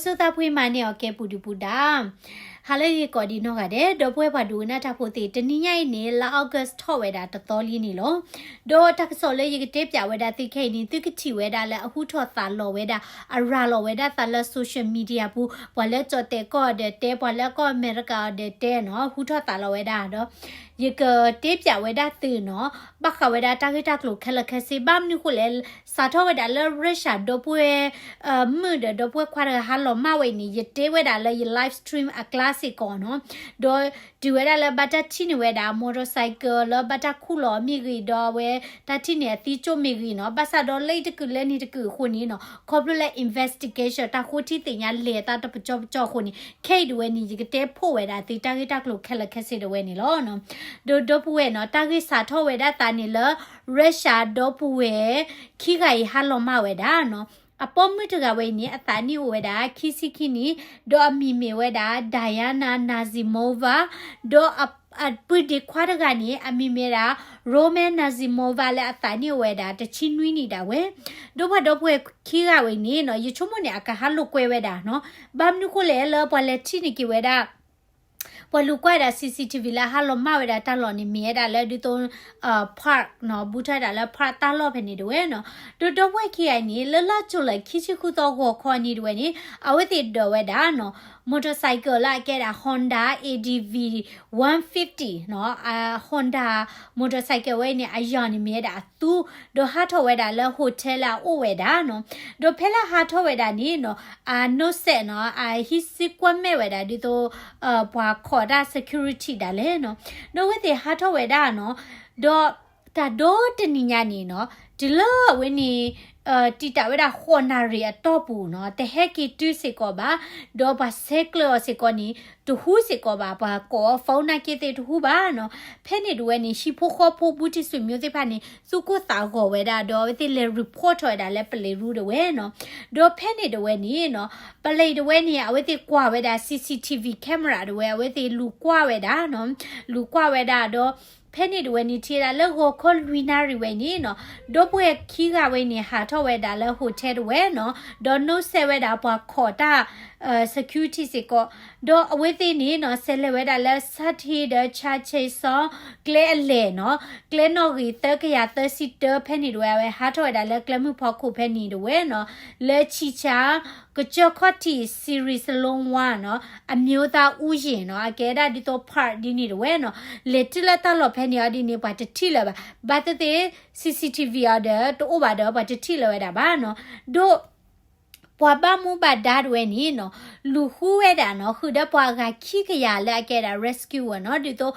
ဆိသးဖှံမၤန့ၢ်အီၤကဲပူၤဒုးပူၤဒါ. ဟါလၢအဂ့ၤကိးဒံးနီၢ်ဂၤဒဲး ဒီပုၢ်ဝဲၢ်ပှၤဒိကနၣ်တၢ်ဖိသ့ၣ် တနံၤညါအံၤန့ၣ် လါ August ထီၣ်ဝဲဒၣ်တသီလံန့ၣ်လီၤ. ဒီးတၢ်ကစီၣ်လၢယကတဲပၠးဝဲဒၣ်သုခဲအံၤန့ၣ် သုကထံၣ်ဝဲဒၣ်လၢအဟူထီၣ်သးလီၤဝဲဒၣ် အရၤလီၤဝဲဒၣ်သးလၢ social media ပူၤ ပှၤလၢကၠီၣ်တဲာ်ကီၢ်အီၤဒီးတဲ ပှၤလၢကီၢ်အမဲရကၤအီၤဒီးတဲနီၤ ဟူထီၣ်သးလီၤဝဲဒၣ်ဒီး ယကတဲပၠးဝဲဒၣ်သုနီၤ ဘၣ်ဃးဝဲဒၣ်တၢ်ဂ့ၢ်တၢ်ကျိၤခဲလၢာ်ခဲဆ့ ဘၣ်မနုၤဃိလဲၣ် စးထီၣ်ဝဲဒၣ်လၢ Russia ဒီပုၢ်ဝဲၢ် မုၣ်ဒီးဒီပုၢ်ဝဲၢ်ခွါတဂၤဟးလီၤမၢ်ဝဲအံၤန့ၣ် ယတဲဝဲဒၣ်လၢယ live stream အကျါစ့ၢ်ကီးနီၤ ဒီးတုၤဝဲဒၣ်လၢဘၣ်တၢ်ထံၣ်န့ၢ်ဝဲဒၣ် motorcycle လၢဘၣ်တၢ်ခူၣ်လီၤမ့ၢ်ဂ့ၤ ဒီးအဝဲတၢ်ထံၣ်န့ၢ်အသံကၠိၣ်မ့ၢ်ဂ့ၤနီၤ ဘၣ်ဆၣ်ဒီးလၢအံၤတကုာ်လၢန့ၣ်တကုာ်အဃိန့ၣ်နီၤ ခီဖျိလၢ investigation တၢ်ဃိထံသ့ၣ်ညါလဲၤအသးတပကၠီပကၠီအဃိန့ၣ် ခဲအံၤတဝဲန့ၣ် ယကတဲဖှိၣ်ဝဲဒၣ်သုတၢ်ဂ့ၢ်တၢ်ကျိၤခဲလၢာ်ခဲဆ့တဝဲန့ၣ်လီၤ. ဒီးဒီပုၢ်ဝဲၢ်နီၤ တၢ်ဂ့ၢ်စးထီၣ်ဝဲဒၣ်သးန့ၣ်လၢ Russia ဒီပုၢ်ဝဲၢ်ခံဂၤအံၤဟးလီၤမၢ်ဝဲဒၣ်နီၤ အပိာ်မုၣ်တဂၤဝဲအံၤန့ၣ် အသးနံၣ်အိၣ်ဝဲဒၣ်ခံဆံခံနံၣ် ဒီးအမံၤမ့ၢ်ဝဲဒၣ် Diana Nazimova ဒီးအပုၢ်ဒ့ခွါတဂၤန့ၣ် အမံၤမ့ၢ်ဝဲဒၣ် Roman Nazimova လၢအသးနံၣ်အိၣ်ဝဲဒၣ်တဆံနွံနံၣ်ဒၣ်ဝဲ ဒီးပှၤဒီပုၢ်ဝဲၢ်ခံဂၤဝဲအံၤန့ၣ်နီၤ ယဆိကမိၣ်န့ၣ် အကဟးလိာ်ကွဲဝဲဒၣ်နီၤ ဘၣ်မနုၤဃိလဲၣ်လၢပှၤလဲၤထံၣ်န့ၢ်က့ၤဝဲဒၣ် ပှၤလူၤကွၢ်ဝဲဒၣ် CCTV လၢအဟးလီၤမၢ်ဝဲဒၣ်တၢ်လီၢ်န့ၣ် မ့ၢ်ဝဲဒၣ်လၢဒ်သိး park နီၤ ဘူးထီၣ်ဝဲဒၣ်လၢ park တၢ်လီၢ်ဖဲန့ၣ်တဝဲနီၤ ဒီးဒီပုၢ်ဝဲၢ်ခံဂၤအံၤန့ၣ် လၢလါကၠူၤလဲၣ်ခံဆံဃုသီဂီၤခီအနံၤတဝဲန့ၣ် အဝဲသ့ၣ်ဒိးဝဲဒၣ်နီၤ motorcycle လၢအကဲဒၣ် Honda ADV one fifty နီၤ Honda motorcycle ဝဲအံၤန့ၣ် အယီၤန့ၣ်မ့ၢ်ဝဲဒၣ်အသူ ဒီးဟးထီၣ်ဝဲဒၣ်လၢ hotel လၢအအိၣ်ဝဲဒၣ်နီၤ ဒီးဖဲလၢဟးထီၣ်ဝဲဒၣ်န့ၣ်နီၤ အနီၢ်စဲးနီၤ အဟံးစံကွၢ်မဲာ်ဝဲဒၣ်ဒ်သိး ပှၤခိးတၢ် security ဒၣ်လဲာ်နီၤ ဒီးအဝဲသ့ၣ်ဟးထီၣ်ဝဲဒၣ်နီၤ ဒီးတၢ်ဒီတနံၤညါန့ၣ်နီၤ တုၤလၢအဝဲန့ၣ် တံာ်တာ်ဝဲဒၣ်ဃိးနၣ်ရံၣ်အတီၢ်ပူၤနီၤ တဟဲက့ၤတုၤစ့ၢ်ကီးဘၣ် ဒီးပှၤဆဲးကျၢအီၤစ့ၢ်ကီးန့ၣ် တဟူစ့ၢ်ကီးဘၣ် ပှၤကိးအီၤ phone နာ်က့သ့ၣ်တဟူဘၣ်နီၤ ဖဲန့ၣ်တဝဲန့ၣ် ဟံၣ်ဖိဃီဖိဘူးတံၢ်ဆွေမျိုးသ့ၣ်တဖၣ်န့ၣ် သူၣ်ကိၢ်သးဂီၤဝဲဒၣ် ဒီးအဝဲသ့ၣ်လဲၤ report ထီၣ်ဝဲဒၣ်လၢပလံးရူတဝဲနီၤ ဒီးဖဲန့ၣ်တဝဲန့ၣ်နီၤ ပလံးတဝဲန့ၣ် အဝဲသ့ၣ်ကွၢ်ဝဲဒၣ် CCTV camera တဝဲ အဝဲသ့ၣ်လူၤကွၢ်ဝဲဒၣ်နီၤ လူၤကွၢ်ဝဲဒၣ်ဒီး ဖဲန့ၣ်တဝဲန့ၣ် ထံၣ်ဝဲဒၣ်လၢဂီၤခီလွံၢ်နၣ်ရံၣ်ဝဲန့ၣ်နီၤ ဒီပုၢ်ဝဲၢ်ခံဂၤဝဲန့ၣ် ဟးထီၣ်ဝဲဒၣ်လၢ hotel တဝဲနီၤ ဒီးနီၢ်စဲးဝဲဒၣ်ပှၤခိးတၢ် security စ့ၢ်ကီး ဒီးအဝဲသ့ၣ်န့ၣ်နီၤ ဆဲးလဲၤဝဲဒၣ်လၢ Santiago de Compostela ကျဲအလဲၢ်နီၤ ကျဲနီၣ်ဂံၢ်သၢကယၤသၢဆံတၢ ဖဲန့ၣ်တဝဲ အဝဲဟးထီၣ်ဝဲဒၣ်လၢကျဲမုၢ်ဖီခိၣ်ဖဲန့ၣ်တဝဲနီၤ လၢဆံၣ်ဆၣ် ကစၢၢ်ခီၣ်ထံး စံရံးစလိဝါနီၤ အမျိုးသားဥယျာဉ်နီၤ အကဲဒၣ်ဒ်သိး park ဒ်န့ၣ်တဝဲနီၤ လဲၤတုၤလၢတၢ်လီၢ်ဖဲန့ၣ်အီၤဒ်န့ၣ် ပှၤတထံၣ်လၢၤဘၣ် ဘၣ်သ့ၣ်သ့ၣ် CCTV အီၤဒီး တအိၣ်ဘၣ်ဒီး ပှၤတထံၣ်လၢၤဝဲဒၣ်ဘၣ်နီၤ ဒီး ပှၤဘၣ်မူဘၣ်ဒါတဝဲန့ၣ်နီၤ လူၤဃုဝဲဒၣ်နီၤ ဃုာ်ဒီးပှၤဂၤခံကယၤလၢအကဲဒၣ် rescuer နီၤ ဒ်သိး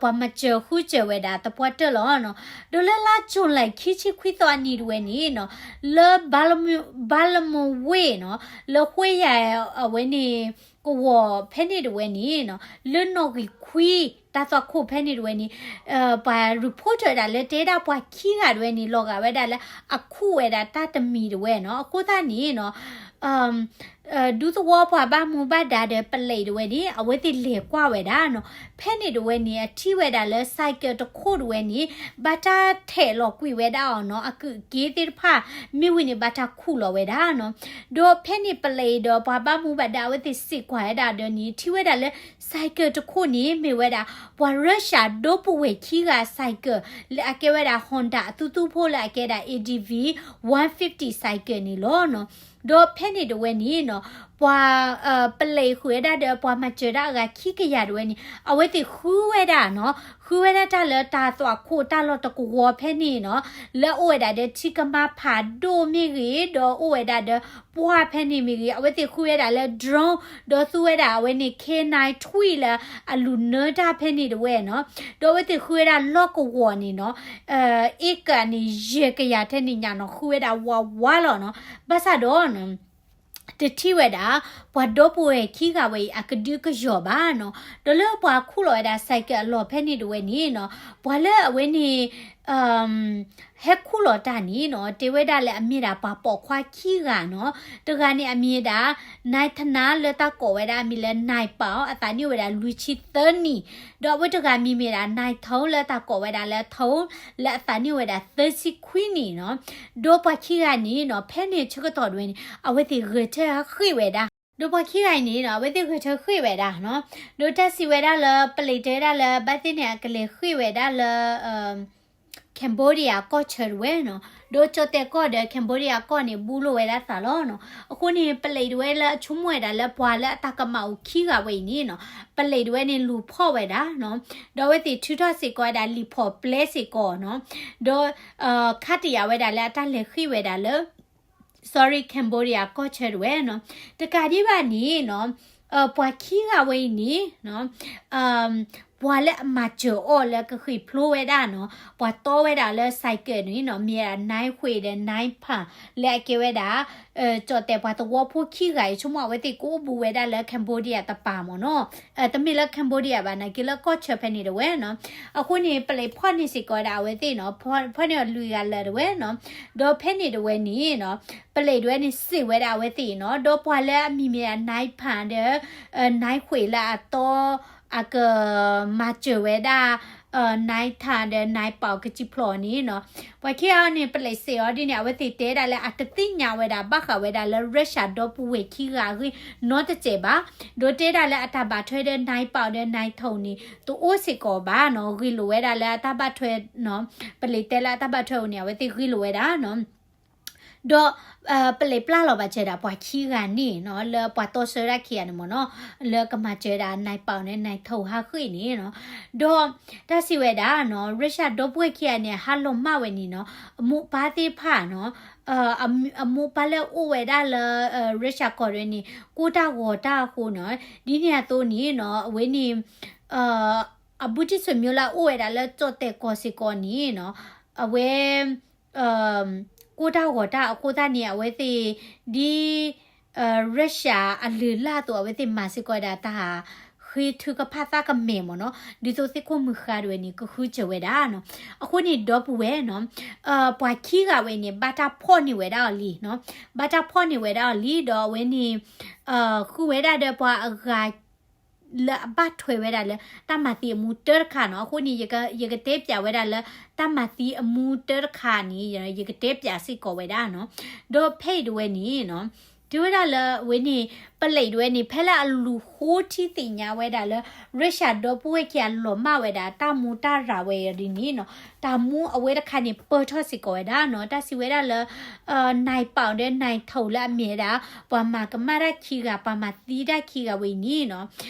ပှၤမၤစၢၤဃုစၢၤဝဲဒၣ်သပှၢ်တၢၢ်လီၤနီၤ ဒီးလၢလါကၠူၤလဲၣ်ခံဆံခွံသီအနံၤတဝဲန့ၣ်နီၤ လၢ ဘါလမူဝ့ၢ်နီၤ လၢဃိယၤအဝဲန့ၣ် ကဝီၤဖဲန့ၣ်တဝဲန့ၣ်နီၤ လၢနီၣ်ဂံၢ်ခွံ တၢ်သွၣ်ခိၣ်ဖဲန့ၣ်တဝဲန့ၣ် ပှၤ report ဝဲဒၣ်လၢတဲဒၣ်ပှၤခံဂၤတဝဲန့ၣ် လီၤဂာ်ဝဲဒၣ်လၢအခူၣ်ဝဲဒၣ်တၢ်တမံၤတဝဲနီၤ အဃိသတးန့ၣ်နီၤ ဒူသဝီပှၤဘၣ်မူဘၣ်ဒါဒီးပလံးတဝဲန့ၣ် အဝဲသ့ၣ်လဲၤကွၢ်ဝဲဒၣ်နီၤ ဖဲန့ၣ်တဝဲန့ၣ် အထံၣ်ဝဲဒၣ်လၢ cycle တခိၣ်တဝဲန့ၣ် ဘၣ်တၢ်ထဲးလီၤကွံာ်ဝဲဒၣ်အီၤနီၤ အကုၣ်အက့သ့ၣ်တဖၣ် မ့ၢ်ဝံၤန့ၣ် ဘၣ်တၢ်ခူၣ်လီၤဝဲဒၣ်နီၤ ဒီးဖဲန့ၣ်ပလံးဒီးပှၤဘၣ်မူဘၣ်ဒါအဝဲသ့ၣ်စံးကွၢ်ဝဲဒၣ်ဒီးန့ၣ် ထံၣ်ဝဲဒၣ်လၢ cycle တခိၣ်န့ၣ် မ့ၢ်ဝဲဒၣ် ပှၤ Russia ဒီပုၢ်ဝဲၢ်ခံဂၤ cycle လၢအကဲဝဲဒၣ် Honda အသူသူဖိလၢအကဲဒၣ် ADV one fifty cycle န့ၣ်လီၤနီၤ ဒီးဖဲန့ၣ်တဝဲန့ၣ်နီၤ ပှၤ ပလံးဃုာ်ဝဲဒၣ်ဒီးပှၤမၤစၢၤတၢ်အဂၤခံကယၤတဝဲန့ၣ် အဝဲသ့ၣ်ဃုဝဲဒၣ်နီၤ ဃုဝဲဒၣ်တၢ်လၢတၢ်သွၣ်ခိၣ်တၢ်လီၢ်တကဝီၤဖဲန့ၣ်နီၤ လၢအအိၣ်ဝဲဒၣ်ဒီးထံကမါဖးဒိၣ်မ့ၢ်ဂ့ၤ ဒီးအိၣ်ဝဲဒၣ်ဒီးပှၢ်ဖဲန့ၣ်မ့ၢ်ဂ့ၤ အဝဲသ့ၣ်ဃုဝဲဒၣ်လၢ drone ဒီးသူဝဲဒၣ်အဝဲန့ၣ် K nine ထွံၣ်လၢအလူၤနၢတၢ်ဖဲန့ၣ်တဝဲနီၤ ဒီးအဝဲသ့ၣ်ဃုဝဲဒၣ်လီၢ်ကဝီၤန့ၣ်နီၤ acre န့ၣ် ယဲၢ်ကယၤထဲန့ၣ်ညါနီၤ ဃုဝဲဒၣ်ဝးဝးလီၤနီၤ ဘၣ်ဆၣ်ဒီး တထံၣ်ဝဲဒၣ် ပှၤဒီပုၢ်ဝဲၢ်ခံဂၤဝဲအံၤ အကဒုကယီၤဘၣ်နီၤ ဒီးလၢပှၤခူၣ်လီၤဝဲဒၣ် cycle အလီၢ်ဖဲန့ၣ်တဝဲန့ၣ်နီၤ ပှၤလၢအဝဲန့ၣ် ဟဲခူၣ်လီၤတၢ်န့ၣ်နီၤ တဲဝဲဒၣ်လၢအမ့ၢ်ဒၣ်ပှၤပိာ်ခွါခံဂၤနီၤ တဂၤန့ၣ်အမံၤဒၣ် နၢၤထနါ လၢတၢ်ကိးဝဲဒၣ်အမံၤလၢ နၢၤပၢ် အသးနံၣ်အိၣ်ဝဲဒၣ်လွံၢ်ဆံသၢနံၣ် ဒီးအဝဲတဂၤမံၤမ့ၢ်ဒၣ် နၢၤထိ လၢတၢ်ကိးဝဲဒၣ်လၢထိ လၢအသးနံၣ်အိၣ်ဝဲဒၣ်သၢဆံခွံနံၣ်နီၤ ဒီးပှၤခံဂၤန့ၣ်နီၤ ဖဲန့ၣ်ဆၢကတီၢ်တဝဲန့ၣ် အဝဲသ့ၣ်ဂဲၤဆၢထၢၣ်ဃ့ၢ်ဝဲဒၣ် ဒီးပှၤခံဂၤအံၤန့ၣ်နီၤ အဝဲသ့ၣ်ဂဲၤထၢၣ်ဃ့ၢ်ဝဲဒၣ်နီၤ, ဒီးတၢ်စံးဝဲဒၣ်လၢ ပလံးတဲဝဲဒၣ်လၢ ဘၣ်သ့ၣ်န့ၣ် အကလဲၤဃ့ၢ်ဝဲဒၣ်လၢ Cambodia ကီၢ်ဆၢတဝဲနီၤ, ဒီးကၠီၣ်တဲၣ်ကီၢ်ဒီး Cambodia ကီၢ်န့ၣ် ဘူးလိာ်ဝဲဒၣ်သးလီၤနီၤ. အဃိန့ၣ် ပလံးတဝဲလၢအဆိကမိၣ်ဝဲဒၣ်လၢပှၤလၢအတၢ်ကမၣ်အိၣ်ခံဂၤဝဲအံၤန့ၣ်နီၤ, ပလံးတဝဲန့ၣ် လူၤဖီၣ်ဝဲဒၣ်နီၤ, ဒီးအဝဲသ့ၣ်ထုးထီၣ်စ့ၢ်ကီးဝဲဒၣ်လံာ်ဖီၣ်ပျဲစ့ၢ်ကီးနီၤ, ဒီး ခါတယာ်ဝဲဒၣ်လၢအတၢ်လဲၤဃ့ၢ်ဝဲဒၣ်လၢ sorry Cambodia ကီၢ်ဆၢတဝဲနီၤ, တကးဒံးဘၣ်န့ၣ်နီၤ, ပှၤခံဂၤဝဲအံၤန့ၣ်နီၤ, ပှၤလၢအမၤစၢၤအီၤလၢကဃ့ၢ်ဖျိဝဲဒၣ်နီၤ, ပှၤတီဝဲဒၣ်လၢ cycle န့ၣ်နီၤ မ့ၢ်ဒၣ် နၢၢ်ဃ့ၢ်ဒီး နၢၢ်ဖၣ် လၢအကဲဝဲဒၣ် ကၠီၣ်တဲၣ်ပှၤသဝီဖိခံဂၤအံၤ ဆိကမိၣ်အဝဲသ့ၣ်ကအိၣ်ဘူးဝဲဒၣ်လၢ Cambodia တပၤမ့ၢ်နီၤ, တမ့ၢ်လၢ Cambodia ဘၣ် နာ်က့လၢကီၢ်ဆၢဖဲန့ၣ်တဝဲနီၤ. အဃိန့ၣ် ပလံးဖီၣ်န့ၢ်စ့ၢ်ကီးဝဲဒၣ်အဝဲသ့ၣ်နီၤ, ဖီၣ်န့ၢ်အီၤလွံၢ်ဂၤလၢာ်တဝဲနီၤ, ဒီးဖဲန့ၣ်တဝဲန့ၣ်နီၤ, ပလံးတဝဲန့ၣ်စံးဝဲဒၣ်အဝဲသ့ၣ်နီၤ, ဒီးပှၤလၢအမံၤမ့ၢ်ဒၣ် နၢၢ်ဖၣ်ဒီး နၢၢ်ဃ့ၢ်လၢအတီ အကမၤစၢၤဝဲဒၣ် နၢၢ်ထၣ်ဒီး နၢၢ်ပီၣ်ကစံၣ်ဖျိးန့ၣ်နီၤ, ပှၤခံဂၤန့ၣ် ပလံးစံးအီၤဒ်န့ၣ် အဝဲသ့ၣ်တဲဒၣ်လၢအတသ့ၣ်ညါဝဲဒၣ် ဘၣ်ဃးဝဲဒၣ်လၢ Russia ဒီပုၢ်ဝဲၢ်ခံဂၤအဂ့ၢ်နီတစဲးဘၣ်, ဒီးတဲဒၣ်လၢအတၢ်ဘၣ်ထွဲဒီး နၢၢ်ပီၣ်ဒီး နၢၢ်ထီၣ်န့ၣ် တအိၣ်စ့ၢ်ကီးဘၣ်နီၤ, ဂ့ၢ်လိာ်ဝဲဒၣ်လၢအတၢ်ဘၣ်ထွဲနီၤ, ပလံးတဲလၢအတၢ်ဘၣ်ထွဲအိၣ်န့ၣ် အဝဲသ့ၣ်ဂ့ၢ်လိာ်ဝဲဒၣ်နီၤ. ဒီး ပလံးပျၢ်လီၤဘၣ်စၢၤဒၣ်ပှၤခံဂၤန့ၣ်နီၤ, လၢပှၤတီဆှၢဒၣ်ခံဂၤန့ၣ်မ့ၢ်နီၤ, လၢကမၤစၢၤဒၣ် နၢၢ်ပီၣ်န့ၣ် နၢၢ်ထီၣ်ဟးဃ့ၢ်န့ၣ်နီၤ, ဒီးတၢ်စံးဝဲဒၣ်နီၤ, Russia ဒီပုၢ်ဝဲၢ်ခံဂၤန့ၣ် ဟးလီၤမၢ်ဝဲန့ၣ်နီၤ, အမိၢ်ပၢ်သ့ၣ်တဖၣ်နီၤ, အမိၢ်ပၢ်လၢအအိၣ်ဝဲဒၣ်လၢ Russia ကီၢ်တဝဲန့ၣ် ကိၢ်တၢ်ဂီၤတၢ်အဃိနီၤ, ဒ်န့ၣ်အသိးန့ၣ်နီၤ, အဝဲန့ၣ် အဘူးတံၢ်ဆွေမျိုးလၢအအိၣ်ဝဲဒၣ်လၢကၠီၣ်တဲၣ်ကီၢ်စ့ၢ်ကီးန့ၣ်နီၤ, အဝဲ ကိၢ်တၢ်ဂီၤတၢ်အဃိသတးန့ၣ် အဝဲသ့ၣ် ဒ် Russia အလုၢ်အလၢ်အသိး အဝဲသ့ၣ်မၤစ့ၢ်ကီးဝဲဒၣ်တၢ်ဟးဃ့ထုကဖၣ်သးကမဲာ်မ့ၢ်နီၤ, ဒ်သိးသ့ၣ်ခိၣ်မုၢ်ဃါတဝဲန့ၣ် ကဃုစၢၤဝဲဒၣ်နီၤ. အဃိန့ၣ်ဒီပုၢ်ဝဲၢ်နီၤ, ပှၤခံဂၤဝဲအံၤန့ၣ် ဘၣ်တၢ်ဖီၣ်န့ၢ်ဝဲဒၣ်အီၤလံနီၤ, ဘၣ်တၢ်ဖီၣ်န့ၢ်ဝဲဒၣ်အီၤလံ ဒီးအဝဲန့ၣ် ဃုဝဲဒၣ်ဒီးပှၤအဂၤ လၢအဘၣ်ထွဲဝဲဒၣ်လၢတၢ်မၤသံအမူတၢတခါနီၤ. အဃိန့ၣ် ယကတဲပၠးဝဲဒၣ်လၢတၢ်မၤသံအမူတၢတခါန့ၣ် ယကတဲပၠးစ့ၢ်ကီးဝဲဒၣ်နီၤ. ဒီးဖဲအံၤတဝဲန့ၣ်နီၤ, တဲဝဲဒၣ်လၢအဝဲန့ၣ် ပလံးတဝဲန့ၣ် ဖဲလၢအလူၤဃိထံသ့ၣ်ညါဝဲဒၣ်လၢ Russia ဒီပုၢ်ဝဲၢ်ခံဂၤလီၤမၢ်ဝဲဒၣ်တၢ်မူတၢ်ရၤဝဲအံၤဒ်န့ၣ်နီၤ, တၢ်မူအဝဲတခါန့ၣ် ပၢၢ်ထီၣ်စ့ၢ်ကီးဝဲဒၣ်နီၤ. တၢ်စံးဝဲဒၣ်လၢ နၢ်ပီၣ်ဒီးနၢ်ထီၣ်လၢအမ့ၢ်ဝဲဒၣ် ပှၤမၤကမၣ်တၢ်ခံဂၤ ပှၤမၤသံတၢ်ခံဂၤဝဲအံၤန့ၣ်နီၤ,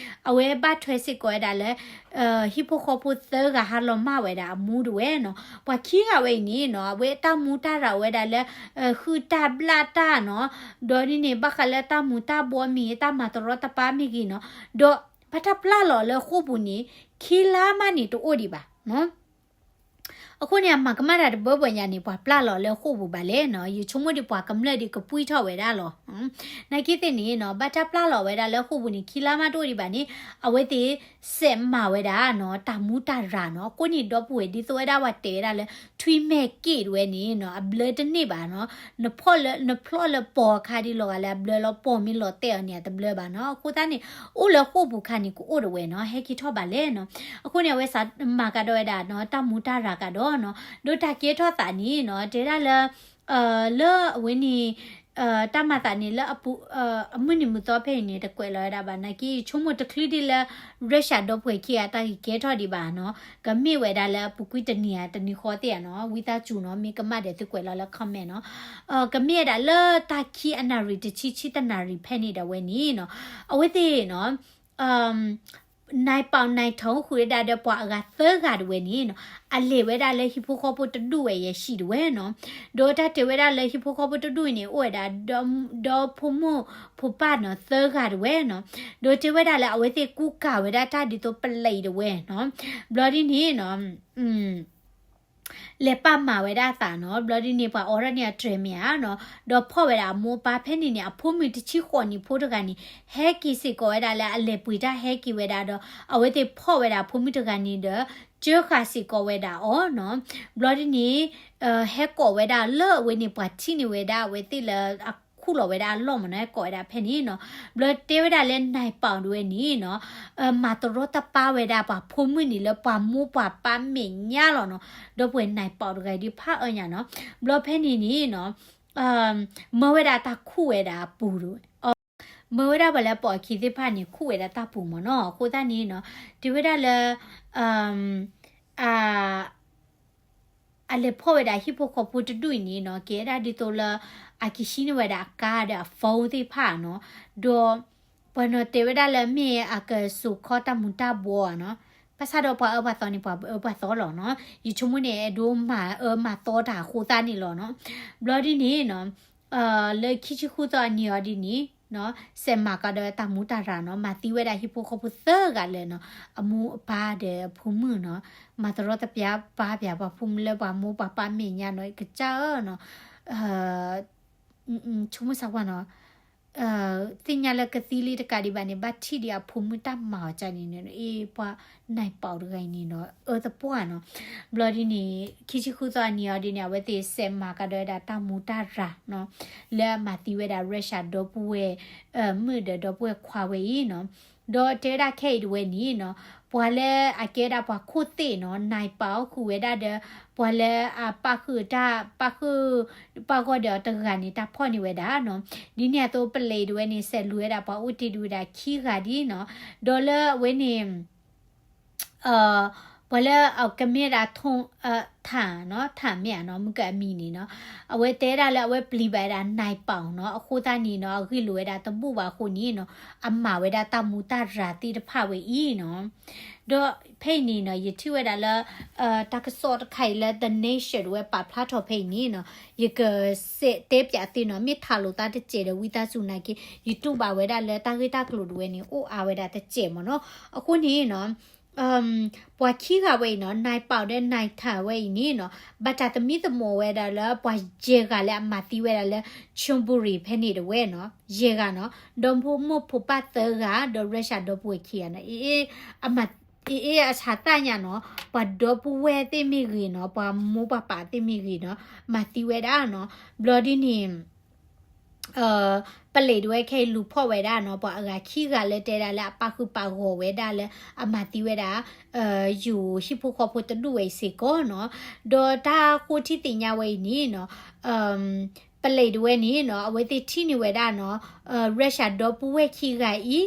အဝဲဘၣ်ထွဲစ့ၢ်ကီးဝဲဒၣ်လၢ ဟံၣ်ဖိဃီဖိသၢဂၤဟးလီၤမၢ်ဝဲဒၣ်အမူတဝဲနီၤ. ပှၤခံဂၤဝဲအံၤန့ၣ်နီၤ အဝဲတၢ်မူတၢ်ရၤဝဲဒၣ်လၢ ဃုတၢ်ဘျၣ်တၢ်နီၤ, ဒီးဒ်န့ၣ် ဘၣ်ဃးလၢတၢ်မူၤတၢ်ဘှီမ့ၢ်ဂ့ၤ တၢ်မၤတရီတပါမ့ၢ်ဂ့ၤနီၤ, ဒီးဘၣ်တၢ်ပျၢ်လီၤလၢဃိာ်ပူၤန့ၣ် ခံလါမးန့ၣ်တအိၣ်ဒံးဘၣ်နီၤ. အဃိန့ၣ် အမၤကမၣ်တၢ်တဘၢဘၢညါန့ၣ် ပှၤပျၢ်လီၤလၢဃိာ်ပူၤဘၣ်လဲၣ်နီၤ. ယဆိကမိၣ်ဒ်ပှၤကမျၢၢ်ဒ်ကပှံၢ်ထီၣ်ဝဲဒၣ်လီၤ. နာ်က့သ့ၣ်န့ၣ်နီၤ ဘၣ်တၢ်ပျၢ်လီၤဝဲဒၣ်လၢဃိာ်ပူၤန့ၣ် ခံလါမးတအိၣ်ဒံးဘၣ်န့ၣ် အဝဲသ့ၣ်စဲးမၤဝဲဒၣ်နီၤ တၢ်မူတၢ်ရၤနီၤ. အဃိန့ၣ် ဒီပုၢ်ဝဲၢ် ဒ်သိးဝဲဒၣ်ပှၤတဲဝဲဒၣ်လၢ ထွံၣ်မဲာ်က့ၣ်တဝဲန့ၣ်နီၤ အဘျၢတန့ၢ်ဘၣ်နီၤ. နဖီၣ်လၢ နဖျီၣ်လၢပီၤအခါဒ်လီၤဂာ်လၢအဘျၢလီၤ ပီၤမ့ၢ်လီၤတဲာ်အီၤန့ၣ် အတဘျၢဘၣ်နီၤ. အဃိသတးန့ၣ် အိၣ်လၢဃိာ်ပူၤခါန့ၣ် ကအိၣ်တဝဲနီၤ ဟဲက့ၤထီၣ်ဘၣ်လဲၣ်နီၤ. အဃိန့ၣ် အဝဲစးမၤကဒီးဝဲဒၣ်နီၤ တၢ်မူတၢ်ရၤကဒီးနီၤ ဒီးတၢ်ကဲထီၣ်သးန့ၣ်နီၤ တဲဒၣ်လၢ လၢအဝဲန့ၣ် တၢ်မၤသးန့ၣ်လၢအပူၤ အမုၢ်နံၤမုၢ်သီဖဲအံၤန့ၣ် တကွဲးလီၤဝဲဒၣ်ဘၣ် နာ်က့ ယဆိကမိၣ်တချုးဒံးလၢ Russia ဒီပုၢ်ဝဲၢ်ခံဂၤ တၢ်ဂ့ၢ်ကဲထီၣ်ဒံးဘၣ်နီၤ. ကမ့ၢ်ဝဲဒၣ်လၢအပူၤကွံာ်တနံၤဧါ တနံၤဃီသ့ၣ်ဧါနီၤ ဝံသးစူၤနီၤ မ့ၢ်ကမၣ်ဒီးသုကွဲးလီၤလၢ comment နီၤ. ကမ့ၢ်ဝဲဒၣ်လၢတၢ်ခံအနၣ်ရံၣ်တဆံ ဆံတနၣ်ရံၣ်ဖဲန့ၣ်ဒၣ်ဝဲန့ၣ်နီၤ အဝဲသ့ၣ်နီၤ နၢ်ပီၣ်နၢ်ထီၣ်ဃုာ်ဝဲဒၣ်ဒီးပှၤအဂၤသၢဂၤတဝဲန့ၣ်နီၤ အလဲၤဝဲဒၣ်လၢဟံၣ်ဖိဃီဖိတဒူၣ်ဝဲယဲၢ်ဆံတဝဲနီၤ. ဒီးတၢ်တဲဝဲဒၣ်လၢဟံၣ်ဖိဃီဖိတဒူၣ်အံၤန့ၣ် အိၣ်ဝဲဒၣ် ဒီဖိမိၢ်ဖိပၢ်နီၤ သၢဂၤတဝဲနီၤ. ဒီးတဲဝဲဒၣ်လၢအဝဲသ့ၣ်ကူကၤဝဲဒၣ်တၢ်ဒ်သိးပလံးတဝဲနီၤ. ဘျီဒ်န့ၣ်နီၤ လဲၤပာ်မၤဝဲဒၣ်အသးနီၤ. ဘျီဒ်န့ၣ် ပှၤအိးထီၣ်န့ၢ်အတြဲၤမ့ၢ်ဧါနီၤ, ဒီးဖီၣ်ဝဲဒၣ်အမိၢ်အပၢ်ဖဲန့ၣ်န့ၣ် အဖိမုၣ်တဆံဃိးနံၣ်ဖိတဂၤန့ၣ် ဟဲက့ၤစ့ၢ်ကီးဝဲဒၣ်လၢအလဲၤပှ့ၤတၢ်ဟဲက့ၤဝဲဒၣ်ဒီး အဝဲသ့ၣ်ဖီၣ်ဝဲဒၣ်အဖိမုၣ်တဂၤန့ၣ်ဒီး ကၢဃာ်စ့ၢ်ကီးဝဲဒၣ်အီၤနီၤ. ဘျီဒ်န့ၣ် ဟဲကိးဝဲဒၣ်လၢအဝဲန့ၣ် ပှၤထံၣ်န့ၢ်ဝဲဒၣ်အဝဲသ့ၣ်လၢအခူၣ်လီၤဝဲဒၣ်အလီၢ်မ့ၢ်နီၤ ဟဲကိးဝဲဒၣ်ဖဲန့ၣ်နီၤ. ဘျီတဲဝဲဒၣ်လၢနၢ်ပီၣ်တဝဲန့ၣ်နီၤ မၤတရီတပါဝဲဒၣ်ပှၤဖိမုၣ်န့ၣ်လၢပှၤမိၢ်ပှၤပၢ်မဲာ်ညါလီၤနီၤ. ဒီပုၢ်ဝဲၢ် နၢ်ပီၣ်တဂၤဒ်ဖးအၢညါနီၤ. ဘျီဖဲန့ၣ်န့ၣ်နီၤ မၢဝဲဒၣ်တၢ်ခူၣ်ဝဲဒၣ်အပူၤတဝဲ မၢဝဲဒၣ်ပှၤလၢပိာ်အခံသ့ၣ်တဖၣ်န့ၣ် ခူၣ်ဝဲဒၣ်တၢ်ပူၤမ့ၢ်နီၤ. အဃိသတးန့ၣ်နီၤ တဲဝဲဒၣ်လၢ အ အလဲၤဖီၣ်ဝဲဒၣ်ဟံၣ်ဖိဃီဖိတဒူၣ်အံၤန့ၣ်နီၤ ကဲဒၣ်ဒ်သိးလၢ အကဟံးန့ၢ်ဝဲဒၣ်အကါဒီးအ phone သ့ၣ်တဖၣ်နီၤ. ဒီး ပှၤနီၤတဲဝဲဒၣ်လၢမ့ၢ်အကစိာ်ခီတၢ်မူၤတၢ်ဘှီးနီၤ. ဘၣ်ဆၣ်ဒီးပှၤအၢပှၤသီန့ၣ် ပှၤအၢပှၤသီလီၤနီၤ. ယဆိကမိၣ်န့ၣ် အဲၣ်ဒိးမၤအၢမၤသီတၢ်အဃိသတးန့ၣ်လီၤနီၤ. ဘျီဒ်န့ၣ်နီၤ လၢခံဆံဃုသီအနံၤအီၤဒ်န့ၣ် စဲးမၤကဒီးတၢ်မူတၢ်ရၤနီၤ, မၤသံဝဲဒၣ်ဟံၣ်ဖိဃီဖိသၢဂၤလၢာ်နီၤ, အမိၢ်အပၢ်ဒီးအဖိမုၣ်နီၤ, မၤတရီတပါပၢ်ပၠးပှၤဖိမုၣ်လၢပှၤမိၢ်ပှၤပၢ်မဲာ်ညါနီၤ, ကစၢ်ဧၢနီၤ, ဆိကမိၣ်စၢ်ကွၢ်နီၤ, သ့ၣ်ညါလၢကသံလံတကးဒံးဘၣ်န့ၣ် ဘၣ်ထံၣ်ဒံးအဖိမုၣ်တၢ်မၤအီၤကန့ၣ်န့ၣ် အ့ၣ် ပှၤနၢ်ပာ်တဂၤအံၤန့ၣ်နီၤ, အၢသပှၢ်နီၤ, ဘျီဒ်န့ၣ် ခံဆံဃုသီအနံၤအီၤဒ်န့ၣ် အဝဲသ့ၣ်စဲးမၤကဒီးဝဲဒၣ်တၢ်မူတၢ်ရၤနီၤ, လၢအမၤသံဝဲဒၣ် Russia ဒီပုၢ်ဝဲၢ် မုၣ်ဒီးဒီပုၢ်ဝဲၢ်ခွါဝဲအံၤနီၤ, ဒီးတဲဝဲဒၣ်ခဲအံၤတဝဲန့ၣ်နီၤ, ပှၤလၢအကဲဒၣ်ပှၤခိၣ်သ့ၣ်နီၤ, နၢ်ပာ်အီၤဃုာ်ဝဲဒၣ်ဒီး ပှၤလၢအပၣ်ဃုာ်တၢ် ပၣ်ဃုာ် ပၣ်ဂီၢ်ဒီးအီၤတဂၤန့ၣ် တၢ်ဖီၣ်န့ၢ်ဝဲဒၣ်နီၤ, ဒ်န့ၣ်အသိးပလံးတဝဲန့ၣ် စဲးလူၤဝဲဒၣ်ပှၤအိၣ်တ့ၢ်ဒံးဝဲဒၣ်ခံဂၤဒ်နီၤ, ဒီးလၢအဝဲန့ၣ် ပှၤလၢအကမ့ၢ်ဒၣ် ထၣ်နီၤ, ထၣ်မ့ၢ်ဧါနီၤ, မုၢ်ကအမံၤန့ၣ်နီၤ, အဝဲတဲဒၣ်လၢအဝဲပျံၤဘၣ်ဝဲဒၣ် နၢ်ပာ်နီၤ, အဃိသတးန့ၣ်နီၤ အဂ့ၢ်လိာ်ဝဲဒၣ်တဘူၣ်ဘၣ်အဃိန့ၣ်နီၤ, အမၤဝဲဒၣ်တၢ်မူတၢ်ရၤသ့ၣ်တဖၣ်ဝဲအံၤနီၤ, ဒီးဖဲအံၤန့ၣ်နီၤ ယထံၣ်ဝဲဒၣ်လၢ တၢ်ကစီၣ်တခါအံၤလၢ The Nation တဝဲပာ်ဖျါထီၣ်ဖဲအံၤန့ၣ်နီၤ, ယကစဲးတဲပၠးသ့နီၤ, မ့ၢ်ထးလိာ်သးတစဲးဒီးဝံသးစူၤနာ်က့ ယတူၢ်ဘၣ်ဝဲဒၣ်လၢတၢ်ဂ့ၢ်တၢ်ကျိၤတဝဲန့ၣ် အိၣ်အါဝဲဒၣ်တစဲးမ့ၢ်နီၤ, အဃိန့ၣ်နီၤ ပှၤခံဂၤဝဲအံၤနီၤ, နၢ်ပာ်ဒီးနၢ်ထၣ်ဝဲအံၤန့ၣ်နီၤ, ဘၣ်တၢ်သမံသမိးဝဲဒၣ်လၢပှၤယဲၢ်ဂၤလၢအမၤသံဝဲဒၣ်လၢ Chonburi ဖဲန့ၣ်တဝဲနီၤ, ယဲၢ်ဂၤနီၤ, ဒီးမိၢ်မိၢ်ဖိပၢ်သၢဂၤ ဒီး Russia ဒီပုၢ်ဝဲၢ်ခံဂၤနီၤ, အ့ၣ် အ့ၣ် အဆးသၣ်ညါနီၤ, ပှၤဒီပုၢ်ဝဲၢ်သ့ၣ်မ့ၢ်ဂ့ၤနီၤ, ပှၤမိၢ်ပှၤပၢ်သ့ၣ်မ့ၢ်ဂ့ၤနီၤ, မၤသံဝဲဒၣ်နီၤ, ဘျီဒ်န့ၣ် ပလံးတဝဲခဲအံၤလူၤဖီၣ်ဝဲဒၣ်နီၤ, ပှၤအဂၤခံဂၤလၢတဲဒၣ်လၢအပၣ်ဃုာ်ပာ်ဂီၢ်ဝဲဒၣ်လၢအမၤသံဝဲဒၣ် ယိၤဟံၣ်ဖိဃီဖိတဒူၣ်ဝဲအံၤစ့ၢ်ကီးနီၤ, ဒီးတၢ်ဃိထံသ့ၣ်ညါဝဲအံၤန့ၣ်နီၤ, ပလံးတဝဲန့ၣ်နီၤ အဝဲသ့ၣ်ထံၣ်န့ၢ်ဝဲဒၣ်နီၤ, Russia ဒီပုၢ်ဝဲၢ်ခံဂၤအံၤ